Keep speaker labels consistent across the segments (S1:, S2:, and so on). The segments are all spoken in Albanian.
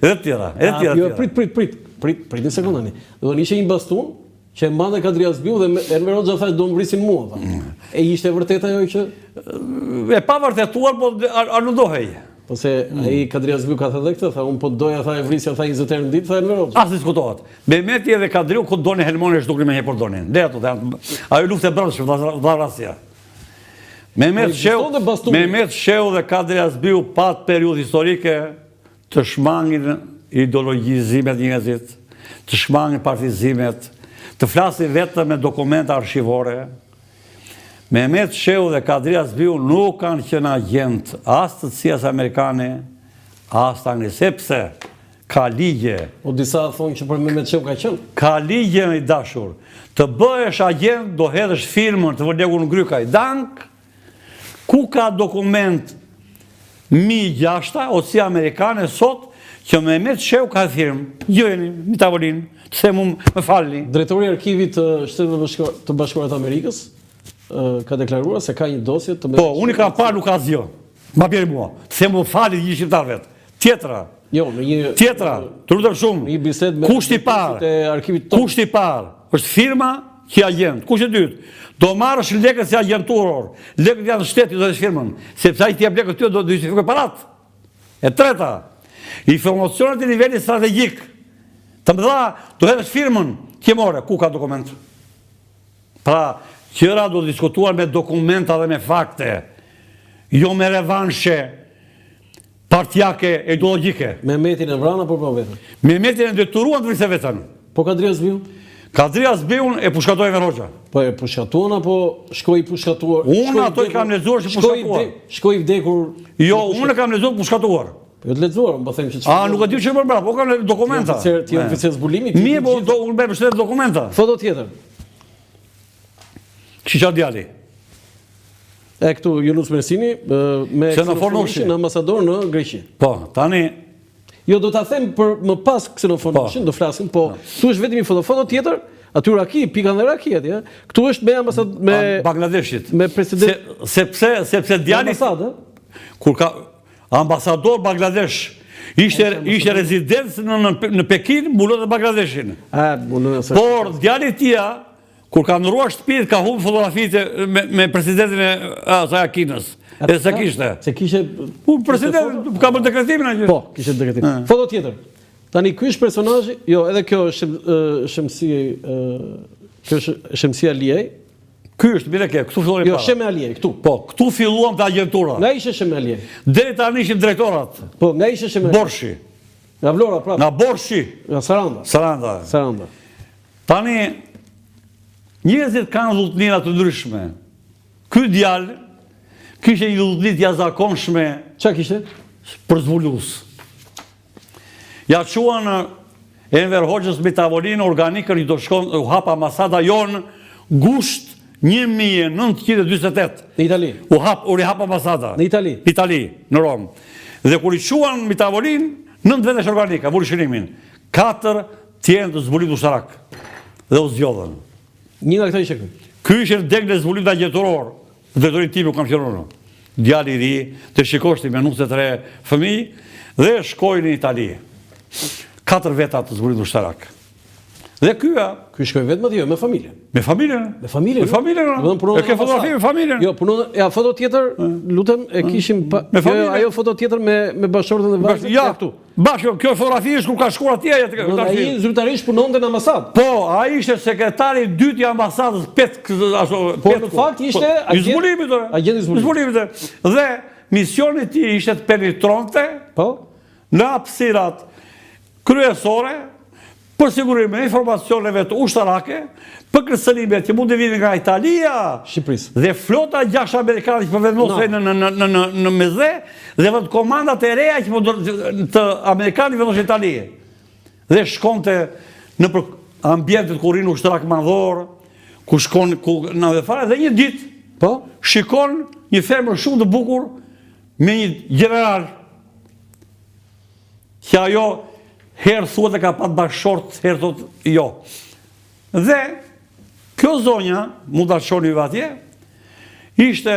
S1: Edhe të tjera, edhe të tjera.
S2: Jo, prit, prit, prit, prit, prit një sekundë tani. Do të ishte një bastun që e mbante Kadri Hazbiu dhe Enver Hoxha tha do më vrisin mua, tha. Mm. E ishte e vërtetë ajo
S1: që e pavërtetuar, po aludohej.
S2: Po se mm. ai Kadri Hazbiu ka thënë edhe këtë, tha unë po doja tha e vrisja tha 20 herë në ditë, tha Enver
S1: Hoxha. As diskutohet. Mehmeti edhe Kadriu ku donin helmonin e zhduknin me një por donin. Deri ato janë. Ajo luftë e brendshme, vlla vrasja. Mehmet po, Shehu, Mehmet Shehu dhe Kadri Hazbiu pat periudhë historike të shmangin ideologjizimet njerëzit, të shmangin partizimet, të flasin vetëm me dokumenta arshivore. Mehmet Shehu dhe Kadri Hazbiu nuk kanë qenë agjent as të CIA-s amerikane, as të Anglisë, sepse ka ligje.
S2: Po disa thonë që për Mehmet Shehu ka qenë.
S1: Ka ligje i dashur. Të bëhesh agjent do hedhësh firmën të vë lekun në grykë ai dank, Ku ka dokument mi gjashta, o CIA amerikane sot, që Mehmet Shehu ka firmë, gjejeni, në tavolinë, të them unë, më falni.
S2: Drejtori i Arkivit të Shteteve të Bashkuara të Amerikës ka deklaruar se ka një dosje
S1: të Mehmet Po, unë i kam parë nuk ka asgjë. Ma bjeri mua. Të them më falni gjithë shqiptarëve. Tjetra.
S2: Jo, në një
S1: Tjetra, të lutem shumë.
S2: Në një bisedë me
S1: Kushti i parë.
S2: E arkivit tonë.
S1: Kushti i parë është firma që agjent. Kushti i dytë, do marrësh lekët si agjenturor. Lekët janë të shtetit, do të firmën, sepse ai të jep lekët ty do të justifikojë parat. E treta, informacionet e nivelit strategjik. Të mëdha, do hedhësh firmën që more, ku ka dokument? Pra, gjëra do diskutuar me dokumenta dhe me fakte, jo me revanshe partiake e ideologjike.
S2: Mehmetin e vranë apo vrau veten?
S1: Mehmetin e detyruan të vriste veten.
S2: Po Kadri Hazbiun?
S1: Kadri Hazbiun e pushkatoi Enver Hoxha.
S2: Po e pushkatuan apo shkoi i pushkatuar?
S1: Unë ato i kam lexuar si pushkatuar.
S2: Shkoi i vdekur.
S1: Jo, unë e kam lexuar pushkatuar.
S2: Po jo të lexuar, unë po them që
S1: çfarë. A nuk e di çfarë bën prapë, po kam dokumenta.
S2: Ti je oficer zbulimi.
S1: Mirë, po do unë bëj mbështet dokumenta.
S2: Foto tjetër.
S1: Çiça djali.
S2: E këtu Jonuz Mersini me
S1: Ksenofon
S2: Nushin ambasador në Greqi.
S1: Po, tani
S2: Jo, do ta them për më pas Ksenofon po. Nushin, do flasim, po këtu është vetëm një foto, foto tjetër, aty raki, pika dhe raki atje. Këtu është me ambasad me
S1: Bangladeshit.
S2: Me president
S1: se, sepse sepse djali
S2: ambasadë,
S1: kur ka ambasador Bangladesh ishte ishte rezidencë në në, në Pekin, mbulonte Bangladeshin.
S2: A, mbulonte.
S1: Por djali i tij Kur ka ndërruar shtëpitë, ka humbur fotografitë me, me presidentin e asaj Kinës. E se kishte.
S2: Se kishte...
S1: Po, president, ka bërë dekretimin
S2: ajo. Po, kishte dekretim. Foto tjetër. Tani, ky është personazhi, jo, edhe kjo është Shemsi, kjo është Shemsi Aliaj.
S1: Ky është, mire ke, këtu filloi
S2: jo, para. Jo, Sheme Aliaj, këtu.
S1: Po, këtu filluam të agjentura.
S2: Nga ishte Sheme Aliaj?
S1: Deri tani ishim drejtorat.
S2: Po, nga ishte Sheme Aliaj?
S1: Borshi.
S2: Nga Vlora, prapë.
S1: Nga Borshi.
S2: Nga Saranda.
S1: Saranda.
S2: Saranda.
S1: Tani, njerëzit kanë dhutnira të ndryshme. Ky djalë kishte një dhutni të jashtëzakonshme.
S2: Ça kishte?
S1: Për zbulues. Ja çuan Enver Hoxhës mbi tavolinë organikën që do shkon u hap ambasada jonë gusht 1948.
S2: Në Itali.
S1: U hap, u rihap ambasada.
S2: Në Itali.
S1: Në Itali, në Romë. Dhe kur i çuan mbi tavolinë, nëntë vetë organika, vuri shënimin. Katër Të jenë të zbulimit ushtarak dhe u zgjodhën.
S2: Një nga këta ishte
S1: ky. Ky ishte në degën e zbulimit agjenturor, në drejtorinë time ku kam qenë unë. Djalë i ri, të shikosh ti me nuse të re fëmijë dhe shkoi në Itali. Katër veta të zbulimit ushtarak. Dhe ky a
S2: Ky shkoi vetëm atje, jo, me familjen.
S1: Me familjen.
S2: Me familjen.
S1: Me familjen. Do të punon. E ke fotografi me familjen.
S2: Jo, punon, ja foto tjetër, lutem, e kishim pa.
S1: Me jo, familjen.
S2: Jo, ajo foto tjetër me me bashkëshorten dhe vajzën.
S1: Ja, këtu. Bashkë, kjo fotografi është kur ka shkuar atje, ja
S2: të Ai zyrtarisht punonte në ambasadë.
S1: Po, ai ishte sekretari i dytë i ambasadës pet
S2: ashtu. Po në fakt ishte
S1: po, i zbulimit,
S2: agjent i
S1: zbulimit. Zbulimit. Dhe misioni i tij ishte të penetronte.
S2: Po.
S1: Në hapësirat kryesore për sigurimin e informacioneve të ushtarake, për kërcënimet që mund të vinin nga Italia,
S2: Shqipërisë.
S1: Dhe flota 6 amerikane që po vendosej në në në në në në Mesdhe dhe vend komandat e reja që po të amerikanë vendosën në Itali. Dhe shkonte nëpër ambientet ku rrinë ushtarak madhor, ku shkon ku në dhe fare dhe një ditë
S2: po
S1: shikon një femër shumë të bukur me një gjeneral Që ajo herë thuhet e ka pat bashkëshort, herë thot jo. Dhe kjo zonja, mund ta shoni ju atje, ishte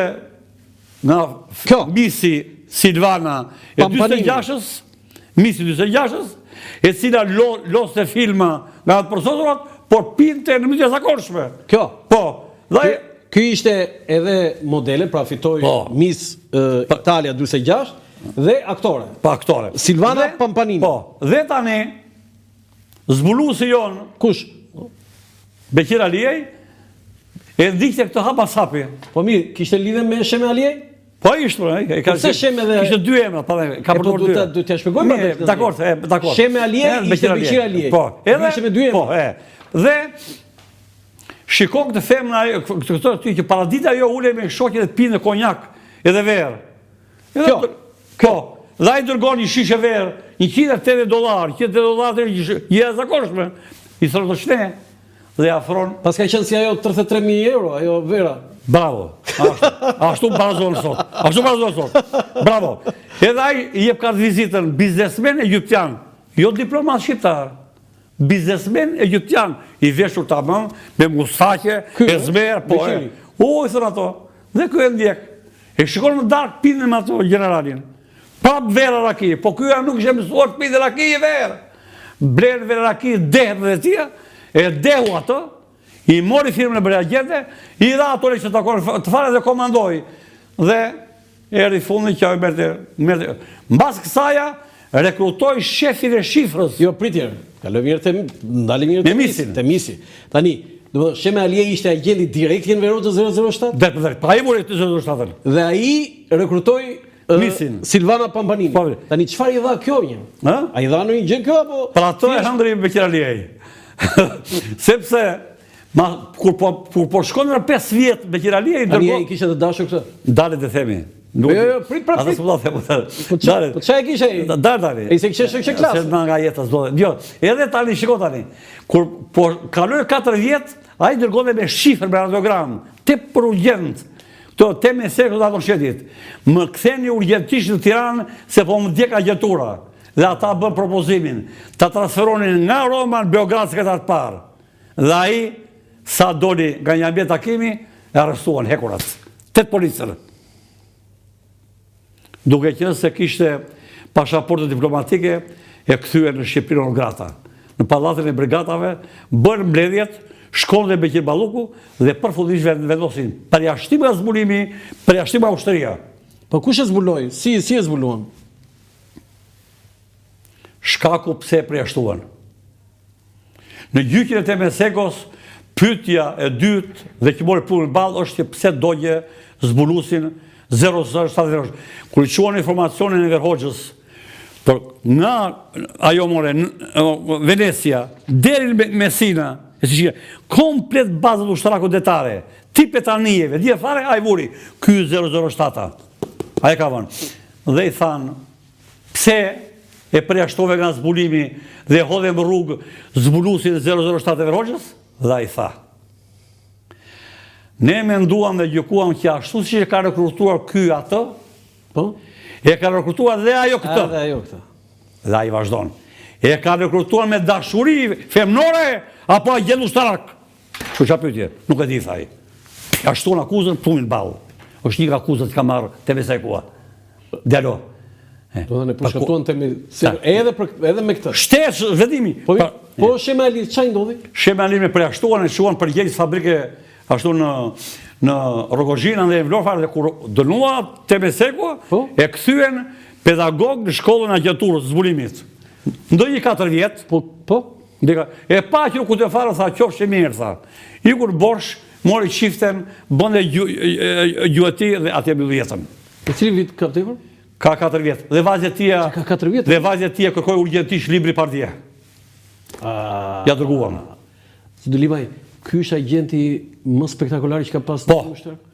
S1: nga kjo misi Silvana e 46-ës, Misi 46-ës, e cila lo, loste filma nga të përsosurat, por pinte në mënyrë të jashtëzakonshme.
S2: Kjo?
S1: Po.
S2: Dhe Ky ishte edhe modele, pra fitoi po. Miss uh, Italia 46 dhe aktore.
S1: Po aktore.
S2: Silvana dhe, Pampanini.
S1: Po. Dhe tani zbuluesi jonë,
S2: kush?
S1: Beqir Aliaj e ndiqte këtë hap pas hapi.
S2: Po mirë, kishte lidhje me Sheme Aliaj?
S1: Po ishte, po, e
S2: ka. Po pse Sheme
S1: dhe kishte dy emra, pa dhe ka po
S2: përdorur dy. Po do t'ia shpjegojmë
S1: atë. Dakor, e, dakor.
S2: Sheme Aliaj ishte Beqir Aliaj.
S1: Po,
S2: edhe ishte me dy emra.
S1: Po, e. Dhe shikon këtë femrën ajo, këtë këtë aty që paradite ajo ulej me shoqet e pinte konjak edhe verë.
S2: Edhe Kjo.
S1: Po. Dhe ai dërgon një shishe verë, 180 dollar, 180 dollar është një e jashtëzakonshme. I thonë të shne, dhe afron...
S2: Paska qenë si ajo 33.000 euro, ajo vera.
S1: Bravo, ashtu, ashtu barazon sot, ashtu barazon sot, bravo. Edhe ai i jep kartë vizitën, biznesmen egjiptian, jo diplomat shqiptar, biznesmen egjiptian, i veshur tamam, me mustaqe, ezmer, po e. U, i thënë ato, dhe ky e ndjek. E shikon në darkë pinte me ato gjeneralin. Prap vera raki, po ky nuk ishte mësuar të pinte raki e verë. Blen verë raki, dehet dhe tija, e dehu ato, i mori firmën e bëri agjente, i dha ato lekë që takon të fare dhe komandoi. Dhe erdhi fundi që ajo merrte, merrte. Mbas kësaja, rekrutoi shefin e shifrës.
S2: Jo, prit, kaloj mirë te, ndali mirë
S1: te misin.
S2: Te misi. Tani, do të Sheme Aliaj ishte agjenti direkt i Enver Hoxhës
S1: 007? Drejt për drejt, pa i vuri të 007-ën.
S2: Dhe ai rekrutoi
S1: Misin.
S2: Silvana Pampanini. Po, Tani çfarë i dha kjo një?
S1: Ë?
S2: A i dha ndonjë gjë kjo apo?
S1: Pra ato e hëngri Beqir Aliaj. Sepse ma kur po kur po shkon në 5 vjet Beqir Aliaj
S2: dërgon. Tani ai kishte të dashur
S1: këtë. Dale të themi.
S2: Nuk jo, jo, prit pra
S1: prit. Atë s'po them.
S2: Po çfarë? Po çfarë kishte ai?
S1: Dale tani.
S2: Ai s'e kishte shoqe
S1: klase. Se nga jeta s'do. Jo, edhe tani shiko tani. Kur po kaloi 4 vjet, ai dërgonte me shifër me radiogram, tepër urgjent. Këto Teme Sejkos dhe Anton Shetit, më ktheni urgjentisht në Tiranë se po më djeg agjentura. Dhe ata bënë propozimin, ta transferonin nga Roma në Beograd sekretar të parë. Dhe ai, sa doli nga një ambient takimi, e arrestuan hekurat. Tetë policër. Duke qenë se kishte pashaportë diplomatike, e kthyen në Shqipëri non grata. Në pallatin e brigatave, bërë mbledhjet, shkon dhe Beqir Balluku dhe përfundimisht vendosin përjashtim nga zbulimi, përjashtim nga ushtria.
S2: Po kush e zbuloi? Si si e zbuluan?
S1: Shkaku pse e përjashtuan. Në gjyqin e Teme Sejkos, pyetja e dytë dhe që mori plumbin në ballë është që pse dogje zbulusin 007 Kur i çuan informacionin e Enver Hoxhës, për nga ajo more Venecia deri në Messina, e si shije, komplet bazat ushtarako detare, tipet anijeve, dje fare, ai vuri, ky 007-a, ai ka vënë. Dhe i thanë, Pse e përjashtove nga zbulimi dhe e hodhe në rrugë zbulusin 007 Enver Hoxhës? Dhe ai tha. Ne menduam dhe gjykuam që ashtu siç e ka rekrutuar ky atë,
S2: po,
S1: e ka rekrutuar dhe ajo
S2: këtë. Edhe ajo këtë.
S1: Dhe ai vazhdon. E ka rekrutuar me dashuri femnore apo agjent ushtarak? Kështu ça pyetje, nuk e di tha ai. Ja shtuan akuzën plumbin në ballë. Është një nga akuzat që ka marrë Teme Sejkua. Djalo.
S2: Do të pushkatuan Teme edhe për edhe me
S1: këtë. Shtesh vendimi.
S2: Po, po Sheme Ali ça i ndodhi?
S1: Sheme Ali e përjashtuan e çuan përgjegjës fabrike ashtu në në Rrogozhinë dhe në Vlorë fare dhe kur dënua Teme Sejkua, po? e kthyen pedagog në shkollën e agjenturës zbulimit. Ndonjë 4 vjet.
S2: Po, po.
S1: Ndika, e pa që nuk u të fare, tha, qofshi mirë, tha. Iku në Borsh, mori çiften, bënte gjueti dhe atje mbylli jetën.
S2: Në cilin vit ka vdekur?
S1: Ka 4 vjet. Dhe vajza e tija...
S2: Ka 4 vjet?
S1: Dhe vajza e tija kërkoi urgjentisht libri pardje. Ja dërguam.
S2: Zoti Limaj, ky është agjenti më spektakolar që ka pas
S1: po,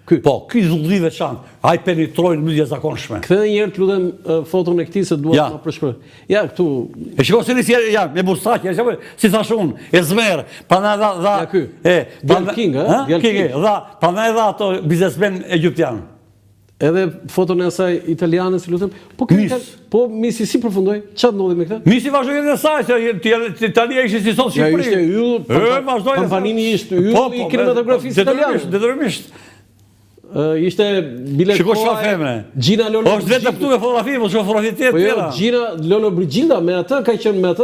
S1: ky. Po, ky zotëri i veçantë, ai penetroi në mënyrë të jashtëzakonshme.
S2: Kthe edhe një herë të lutem foton e këtij se dua të ma përshkruaj. Ja, këtu.
S1: E shiko si nisi ja, me mustaqe, e shiko si thashë unë, ezmer, prandaj dha dha.
S2: Ja ky.
S1: E,
S2: Djal King, ë?
S1: Djal King, dha, prandaj dha ato biznesmen egjiptian.
S2: Edhe foton e asaj italiane, si lutem. Po ky
S1: Mis.
S2: po misi si përfundoi? Çfarë ndodhi me
S1: këtë? Misi vazhdoi jetën e saj, se Italia ishte si sot
S2: Shqipëri. Ja ishte yll.
S1: E vazhdoi.
S2: Pampanini ishte yll po, po, i kinematografisë
S1: italiane. Detyrimisht, detyrimisht.
S2: Ishte bile
S1: Shiko çfarë femre.
S2: Gina Lolo.
S1: Po është vetëm këtu me fotografi, po shiko fotografi të
S2: po jo,
S1: tjera.
S2: Gina Lollobrigida me atë ka qenë me atë.